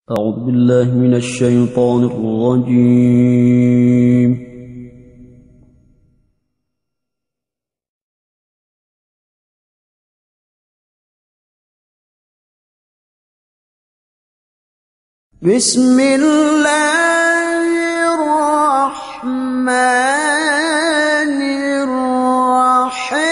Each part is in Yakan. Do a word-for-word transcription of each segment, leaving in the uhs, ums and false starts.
أعوذ بالله من الشيطان الرجيم. بسم الله الرحمن الرحيم.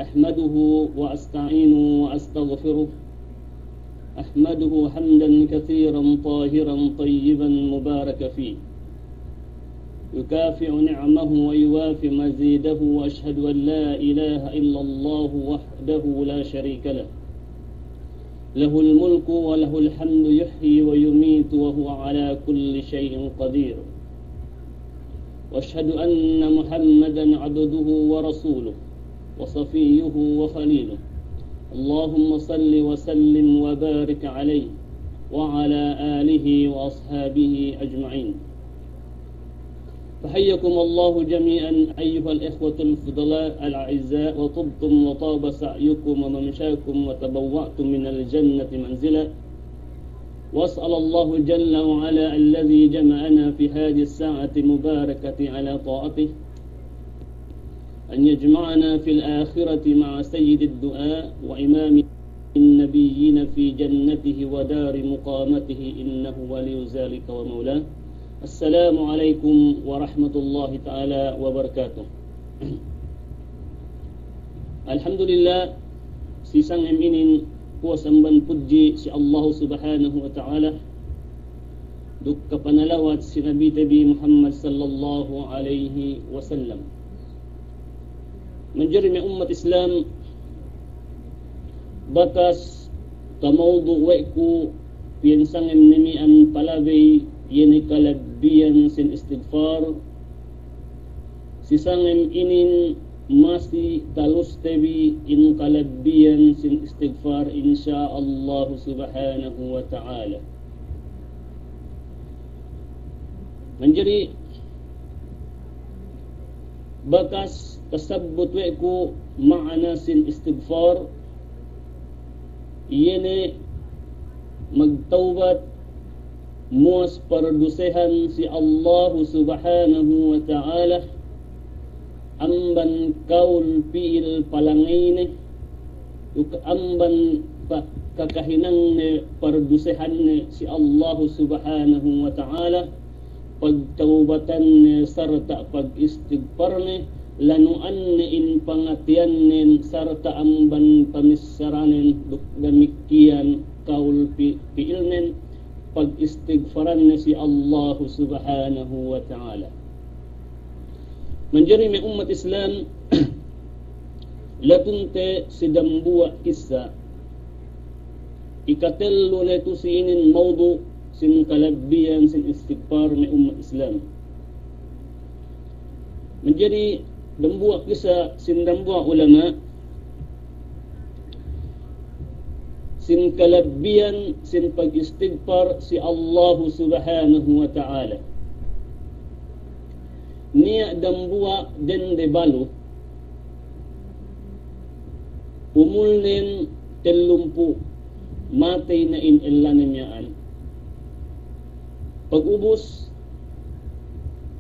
أحمده وأستعينه وأستغفره. أحمده حمدا كثيرا طاهرا طيبا مباركا فيه، يكافئ نعمه ويوافي مزيده، وأشهد أن لا إله إلا الله وحده لا شريك له، له الملك وله الحمد يحيي ويميت وهو على كل شيء قدير. وأشهد أن محمدا عبده ورسوله وصفيه وخليله. اللهم صل وسلم وبارك عليه وعلى آله وأصحابه أجمعين. فحياكم الله جميعا أيها الإخوة الفضلاء الأعزاء، وطبتم وطاب سعيكم وممشاكم وتبوأتم من الجنة منزلا. وأسأل الله جل وعلا الذي جمعنا في هذه الساعة المباركة على طاعته أن يجمعنا في الآخرة مع سيد الدعاء وإمام النبيين في جنته ودار مقامته، إنه ولي ذلك ومولاه. السلام عليكم ورحمة الله تعالى وبركاته. Alhamdulillah, si sangem inin puwas amban pudji si Allahu Subhanahu wa Ta'ala, duk kapanalawat si Nabite bi Muhammad sallallahu alaihi wasallam. Manjari me' ummat Islam, bakas ka mawdu' we' ku piyan sangem ne miya'an palabey, iye ne kalabbiyan sin istigfar. Si sangem inin masi taluste bi in kalabbiyan sin istigfar, insya Allahu Subhanahu wa Ta'ala. Manjari bakas tasabbut we' ku ma'ana sin istigfar, iye ne magtawbat, muwas pardusehan si Allahu Subhanahu wa Ta'ala, amban kawul pi'il palangeyne, duk amban pa-, kakahinangne pardusehanne si Allahu Subhanahu wa Ta'ala, pagtawbatanne sarta' pagistigfarne, lanu'anne in pangatiyannen sarta' amban pamissaranen, duk damikkiyan kawul pi-, pi'ilnen, pagistigfaranne si Allahu Subhanahu wa Ta'ala. Manjari me' ummat Islam, latunte si dambuwa' kissa. Ikatellu ne tu si inin mawdu' sin kalabbiyan sin istigfar me' ummat Islam. Manjari dambuwa' kissa sin dambuwa' ulama' sin kalabbiyan sin pagistigfar si Allahu Subhanahu wa Ta'ala. Niya' dambuwa' dende balu, umulnen tellumpū', matey ne in ellane miya'an. Pagubus,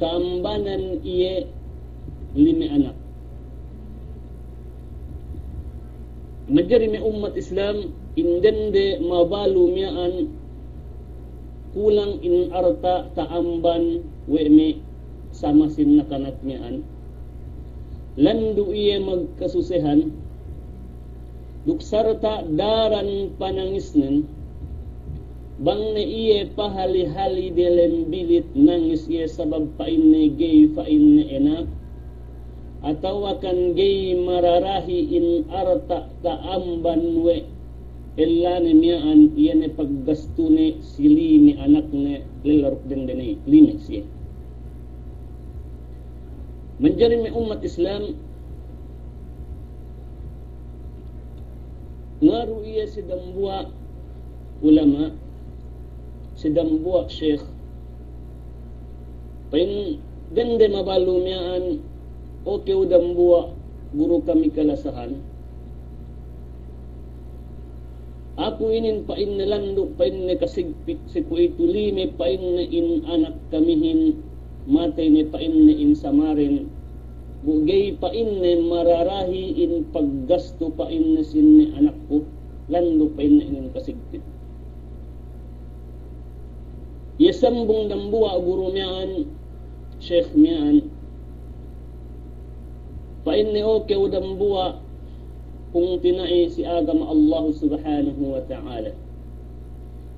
ka'ambanan iye lime anak. Manjari me' ummat Islam, in dende mabalu miya'an, kulang in arta' ta'amban we' me' sama sin nakanak miya'an. Landu' iye magkasusehan, duk sarta' daran panangisnen, bang ne iye pahali-hali delem bilit nangis iye sabab pa'inne gey pa'inne enak, atawa kan gey mararahi in arta' ta'amban we' ellane miya'an, iye ne paggastune si lime anakne lella duk dende ne lime siye. Manjari me' ummat Islam, ngaru iye si dambuwa' ulama', si dambuwa' sheikh, pa'in dende mabalu miya'an, O kew dambuwa' guru kami kalasahan, aku inin pa'inne landu' pa'inne kasigpit si kuwe'itu lime pa'inne in anak kamihin, matey ne pa'inne in samaren, bu ga'i pa'inne mararahi in paggastu pa'inne sin ne anakku, landu' pa'inne inin kasigpit. Iye sambung dambuwa' guru miya'an, sheikh miya'an, pa'inne, o kew dambuwa' pungtina'i si agama Allahu Subhanahu wa Ta'ala.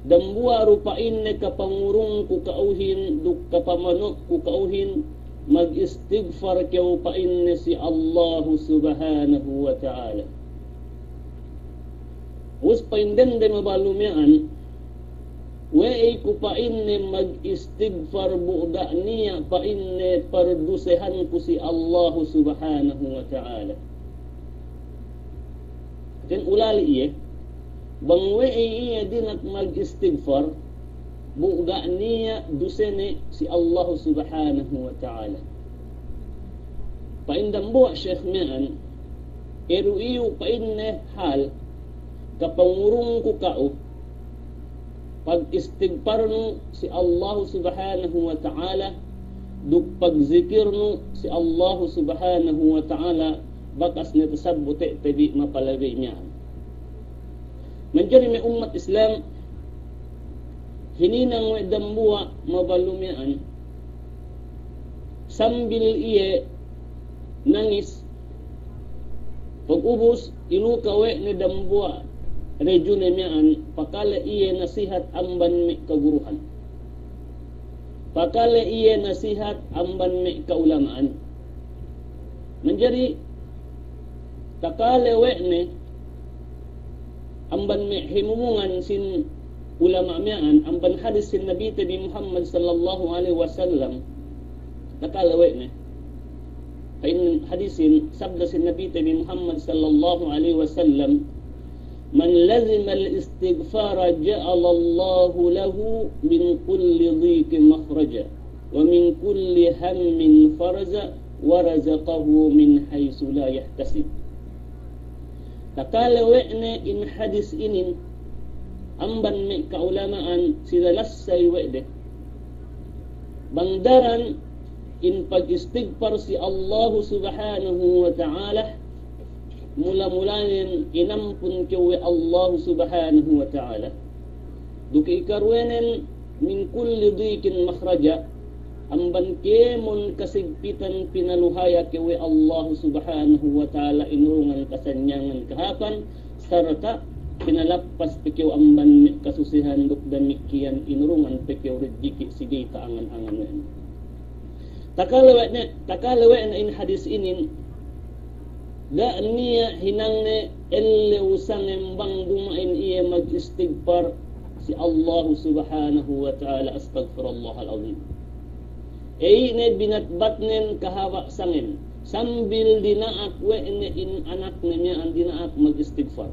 Dambuwa' du pa'inne kapangurungku ka'uhin duk kapamanukku ka'uhin, mag-istigfar kew pa'inne si Allahu Subhanahu wa Ta'ala. Us pa'in dende mabalu miya'an, we'ey ku pa'inne mag-istigfar bu ga' niya' pa'inne pardusehanku si Allahu Subhanahu wa Ta'ala. Ken ulali' iye, bang we'ey iye dina'ak mag-istigfar, bu ga' niya' dusene si Allahu Subhanahu wa Ta'ala. Pa'in dambuwa' sheikh miya'an, eru iyu' pa'inne hal, kapangurungku ka'u, pag-istigfarnu si Allahu Subhanahu wa Ta'ala, duk pagzikirnu si Allahu Subhanahu wa Ta'ala, bakas ne tasabbut te' te bi mapalabey miya'an. Manjari me' ummat Islam, hininang we' dambuwa' mabalu miya'an, sambil iye nangis, pag ubus iluka we' ne dambuwa' rejune miya'an, pakale iye nasihat amban me' kaguruhan. Pakale iye nasihat amban me' kaulama'an. Manjari takale we' ne amban me' himumungan sin ulama' miya'an, amban hadis sin Nabite bi Muhammad sallallahu alaihi wasallam, takale we' ne. Pa'in hadisin, sabda sin Nabite bi Muhammad sallallahu alaihi wasallam, من لزم الاستغفار جعل الله له من كل ضيق مخرجا ومن كل هم فرجا ورزقه من حيث لا يحتسب. Takale we' ne in hadis inin amban me' kaulama'an, sila lassay we' de. Bang daran in pag-istigfar si Allahu Subhanahu wa Ta'ala, mula-mulanen inampun kew we' Allahu Subhanahu wa Ta'ala. Duk ikaruwenen, من كل ضيق مخرجا, amban kēmon kasigpitan pinaluhaya kew we' Allahu Subhanahu wa Ta'ala inurungan kasanyangan kahāpan, sarta' pinalappas pe kew amban me' kasusehan duk damikkiyan inurungan pe kew rejiki' si ga'i ta'angan-angan we' ne. Takale we' ne, takale we' ne in hadis inin, ga' niya' hinangne ellew sangem bang duma'in iye mag-istigfar si Allahu Subhanahu wa Ta'ala, astaghfirullahal azim. Ey ne binatbatnen kahaba' sangem, sambil dina'ak we' ne in anakne miya'an dina'ak mag-istigfar.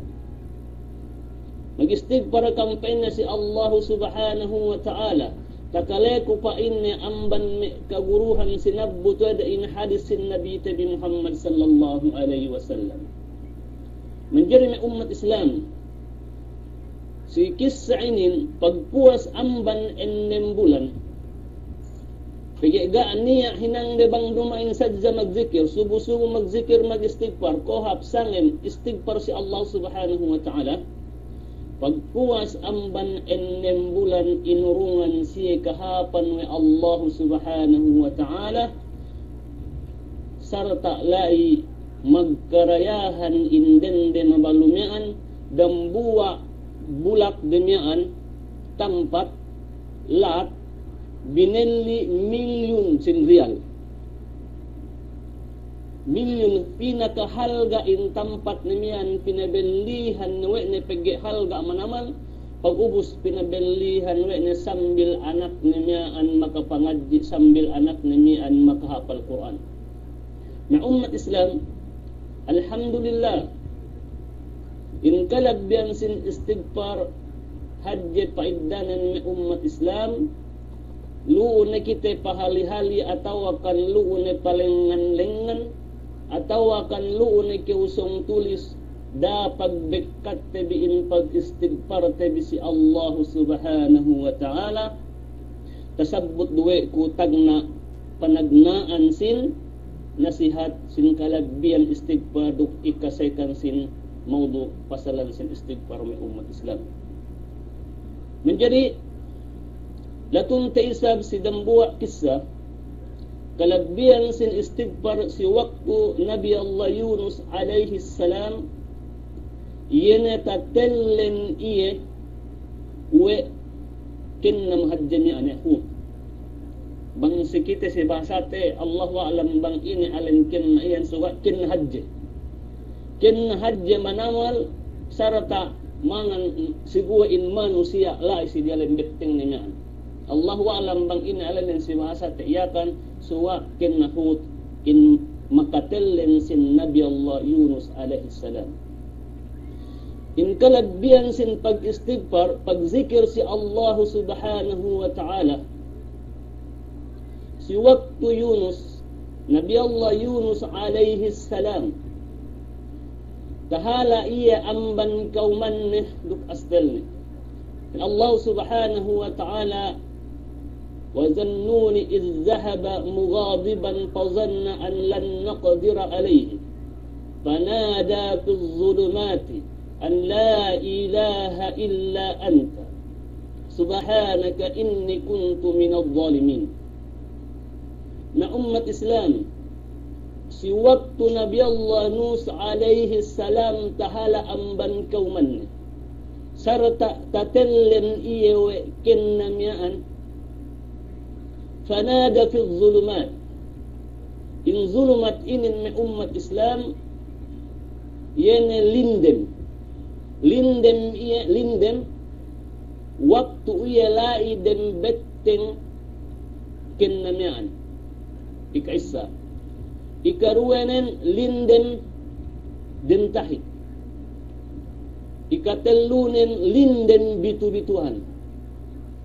Mag-istigfar kam pa'inne si Allahu Subhanahu wa Ta'ala, takaleku pa'inne amban me' kaguruhan sinabbut we' de in hadis sin Nabite bi Muhammad sallallahu alaihi wasallam. Manjari me' ummat Islam, si kissa inin pagpuwas amban ennem bulan, pegge' ga' niya' hinangde bang duma'in sadja magzikir, subu-subu magzikir, mag-istigfar, kohap sangem istigfar si Allah Subhanahu wa Ta'ala. Pagpuwas amban ennem bulan inurungan siye kahāpan we' Allah Subhanahu wa Ta'ala, sarta' la'i magkarayahan in dende mabalu miya'an, dambuwa' bulak de miya'an, tampat, lat, binelli milyun sin riyal. Milyun, pinakahalga' in tampat ne miya'an pinabellihan we' ne pegge' halga' manamal, pagubus pinabellihan we' ne sambil anakne miya'an makapangadji', sambil anakne miya'an makahapal Kur'an. Na ummat Islam, alhamdulillah, in kalabbihan sin istigfar hadje pa'iddanen me' ummat Islam, lu'u ne kite pahali-hali atawa kan lu'u ne palengngan-lengngan, atawa kan lu'u ne kew sōng tulis, da'a pagbekkatte bi in pagistigparte bi si Allahu Subhanahu wa Ta'ala. Tasabbut du we' ku tagna' panagna'an sin nasihat sin kalabbihan istigpar duk ikasekan sin mawdu' pasalan sin istigpar me' ummat Islam. Manjari, latunte isab si dambuwa' kissa, kalabbihan sin istigpar si waktu Nabi Allah Yunus alayhis salam, iye ne tatellen iye we' kennam hadje miya'an, Hut. Bang si kite si bahasate, Allahu a'lam bang ine alen kenna iyan, suga' kenna hadje. Kenna hadje manamal sarta' mangan si guwa' in manusiya' la'i si diyalem bettengne miya'an. Allahu a'lam bang ine alen si bahasate Yakan, suga' kenna Hut in makatellen sin Nabi Allah Yunus alayhis salam. In kalabbihan sin pagistigpar, pagzikir si Allahu Subhanahu wa Ta'ala. Si waktu Yunus, Nabi Allah Yunus alayhis salam, tahala' iye amban kawmanne duk astelne. Allah Subhanahu wa Ta'ala, وذا النون إذ ذهب مغاضبا فظن أن لن نقدر عليه فنادى في الظلمات أن لا إله إلا أنت سبحانك إني كنت من الظالمين. Na ummat Islam, si waktu Nabi Allah Yunus alayhis salam tahala' amban kawmanne, sarta' tatellen iye we' kenna miya'an, فنادى في الظلمات. In zulumat inin me' ummat Islam, iye ne lindem. Lindem iye, lindem, waktu iye la'i dem betteng kenna miya'an. Ika issa. Ika duwenen lindem dem tahik. Ika tellunen lindem bitu-bituhan.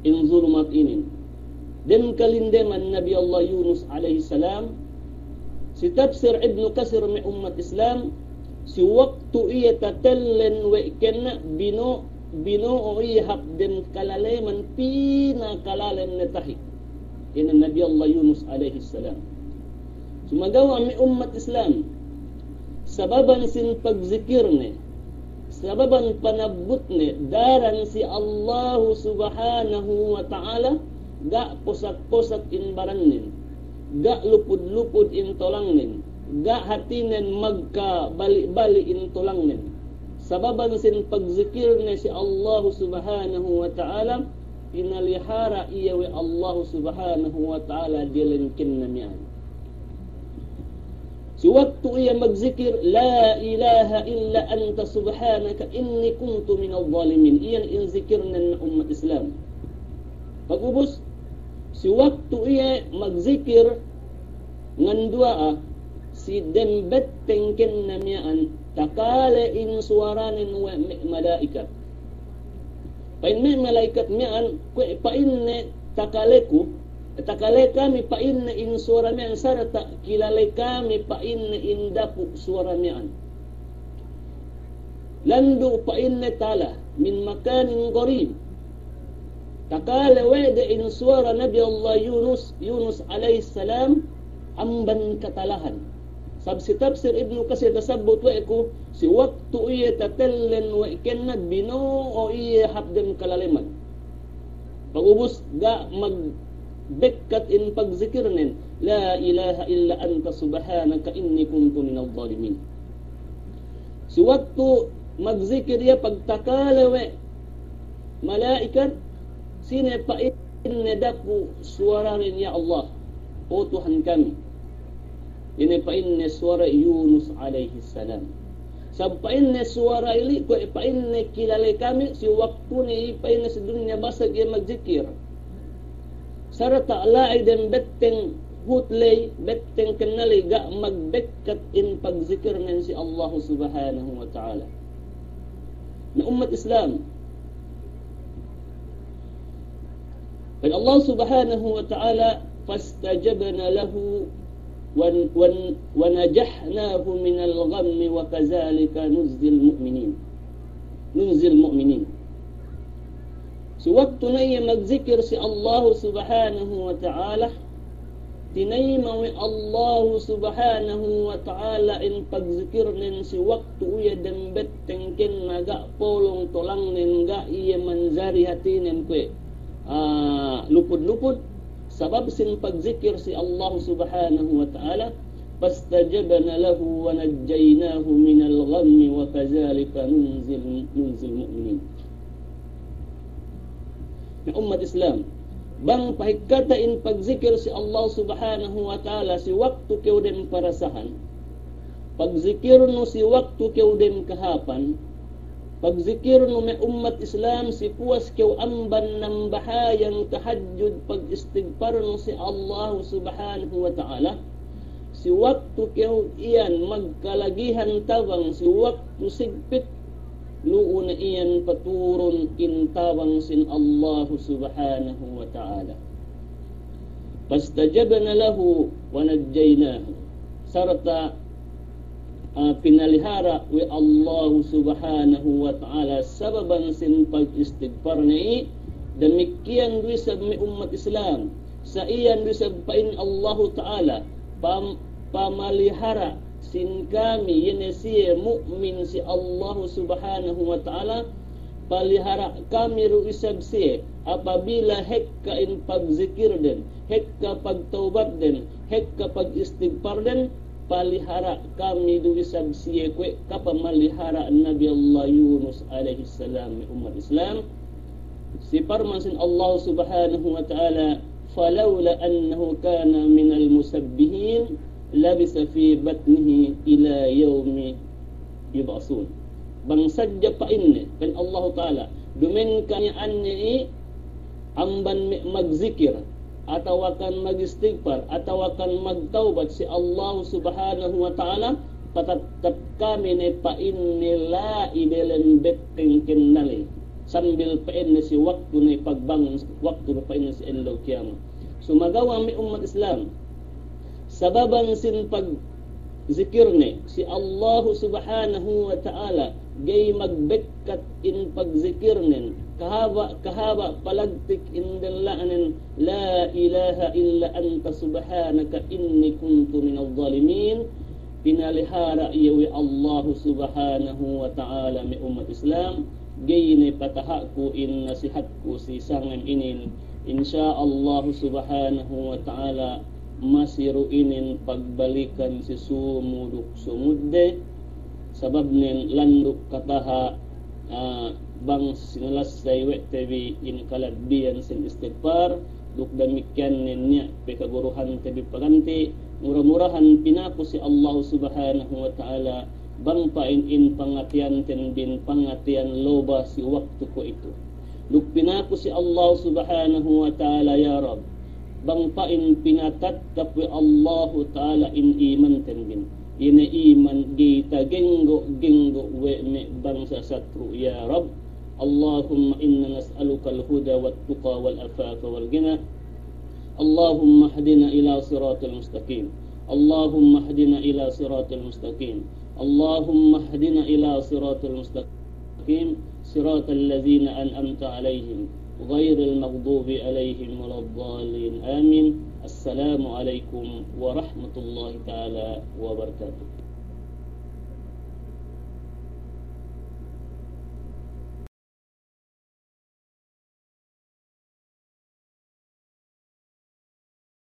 In zulumat inin. Dem kalindeman Nabi Allah Yunus alayhis salam, si tafsir Ibnu Kathir me' ummat Islam, si waktu iye tatellen we' kenna bino-, bino'o iye hap dem kalaleman pinakalalem ne tahik. Inin Nabi Allah Yunus alayhis salam. Sumagawa' me' ummat Islam, sababan sin pagzikirne, sababan panabbutne daran si Allahu Subhanahu wa Ta'ala, ga' posak-posak in barannen, ga' lupud-lupud in tolangnen, ga' hātinen magkabali'-bali' in tolangnen. Sababan sin pagzikirne si Allahu Subhanahu wa Ta'ala, pinalihara' iye we' Allahu Subhanahu wa Ta'ala diyalem kenna miya'an. Si waktu iye magzikir, لا إله إلا أنت سبحانك إني كنت من الظالمين. Iyan in zikirnen ummat Islam. Pagubus, si waktu iye magzikir, nganduwa'a, si dem betteng kenna miya'an, takale in suwaranen we' me' mala'ikat. Pa'in me' mala'ikat miya'an, kuwe' pa'inne takaleku, takale kami pa'inne in suwara miya'an sarta' kilale kami pa'inne in dapu' suwara miya'an. Landu' pa'inne tala, من مكان قريب. Takale we' de in suwara Nabi Allah Yunus, Yunus alayhis salam, amban katalahan. Sab si tafsir Ibnu Kathir tasabbut we' ku, si waktu iye tatellen we' kenna bino'o iye hap dem kalaleman. Pagubus ga' magbekkat in pagzikirnen, لا إله إلا أنت سبحانك إني كنت من الظالمين. Si waktu magzikir iye pagtakale we' mala'ikat, sine pa'inne dapu' suwaranen, ya Allah, o Tuhan kami. Ine pa'inne suwara Yunus alayhis salam. Sab pa'inne suwara ili, kuwe' pa'inne kilale kami, si waktune i pa'inne si dunya basag iye magzikir. Sarta' la'i dem betteng Hut ley, betteng kenna ley, ga' magbekkat in pagzikirnen si Allahu Subhanahu wa Ta'ala. Na ummat Islam, pa'in Allah Subhanahu wa Ta'ala, فاستجبنا له wan-, wan-, ونجيناه من الغم وكذلك ننجي المؤمنين. ننجي المؤمنين. Si waktu ne iye magzikir si Allahu Subhanahu wa Ta'ala, tinayma' we' Allahu Subhanahu wa Ta'ala in pagzikirnen si waktu iye dem betteng kenna ga' polong tolangnen, ga' iye manjari hatinen kuwe', ah, lupud-lupud, sabab sin pagzikir si Allahu Subhanahu wa Ta'ala, فاستجبنا له ونجيناه من الغم وكذلك ننجي الم-، ننجي المؤمنين. Ya ummat Islam, bang pahikkata in pagzikir si Allah Subhanahu wa Ta'ala si waktu kew dem parasahan, pagzikirnu si waktu kew dem kahāpan, pagzikirnu me' ummat Islam si puwas kew amban nambahayang tahajjud, pagistigparnu si Allah Subhanahu wa Ta'ala, si waktu kew iyan magkalagihan tabang, si waktu sigpit, lu'u ne iyan paturun in tabang sin Allahu Subhanahu wa Ta'ala. فاستجبنا له ونجيناه. Sarta', ah, pinalihara' we' Allahu Subhanahu wa Ta'ala sababan sin pagistigparne i, damikkiyan du isab me' ummat Islam. Sa iyan du isab pa'in Allahu Ta'ala, pam-, pamalihara' sin kami, iye ne siye mu'min si Allahu Subhanahu wa Ta'ala, palihara' kami du isab siye, apabila hekka in pagzikirden, hekka pagtawbatden, hekka pagistigparden, palihara' kami du isab siye kuwe' kapamalihara' Nabi Allah Yunus alayhis salam, me' ummat Islam. Si parman sin Allah Subhanahu wa Ta'ala, فلولا أنه كان من المسبحين للبث في بطنه إلى يوم يبعثون. Bang sadja pa'inne, pa'in Allahu Ta'ala, duma'in kaniya'anne i amban me' magzikir, atawakan magistigpar, atawakan magtawbat si Allah Subhanahu wa Ta'ala, patattap kami ne pa'inne la'i delem betteng kennaley. Sambil pa'inne si waktu ne pagbangun, waktu ne pa'inne si ellew kiyamat. Sumagawa' me' ummat Islam, sababan sin pagzikirne si Allahu Subhanahu wa Ta'ala, ga'i magbekkat in pagzikirnen, kahaba', kahaba' palagtik in della'nen, لا إله إلا أنت سبحانك إني كنت من الظالمين. Pinalihara' iye we' Allahu Subhanahu wa Ta'ala, me' ummat Islam, ga'i ne pataha'ku in nasihatku si sangem inin. Insya Allahu Subhanahu wa Ta'ala, masi du inin pagbalikan si sumu duk sumudde, sababnen landu' kataha', ah, bang sinalassay we' te bi in kalabbiyan sin istigpar, duk damikkiyan ne niya' pe kaguruhante bi paganti', mura-murahan pinaku si Allahu Subhanahu wa Ta'ala, bang pa'in in pangatiyanten bin pangatiyan loba si waktu kuwe'itu. Duk pinaku si Allah Subhanahu wa Ta'ala, ya Rabb, bang pa'in pinatattap we' Allahu Ta'ala in imanten bin, ine iman ga'i tagenggo'-genggo' we' me' bangsa satru', ya Rabb. اللهم إنا نسألك الهدى والتقى والعفاف والغنى. اللهم اهدنا إلى صراط المستقيم. اللهم اهدنا إلى صراط المستقيم. اللهم اهدنا إلى صراط المستقيم. صراط الذين أنعمت عليهم غير المغضوب عليهم ولا الضالين. آمين. السلام عليكم ورحمة الله تعالى وبركاته.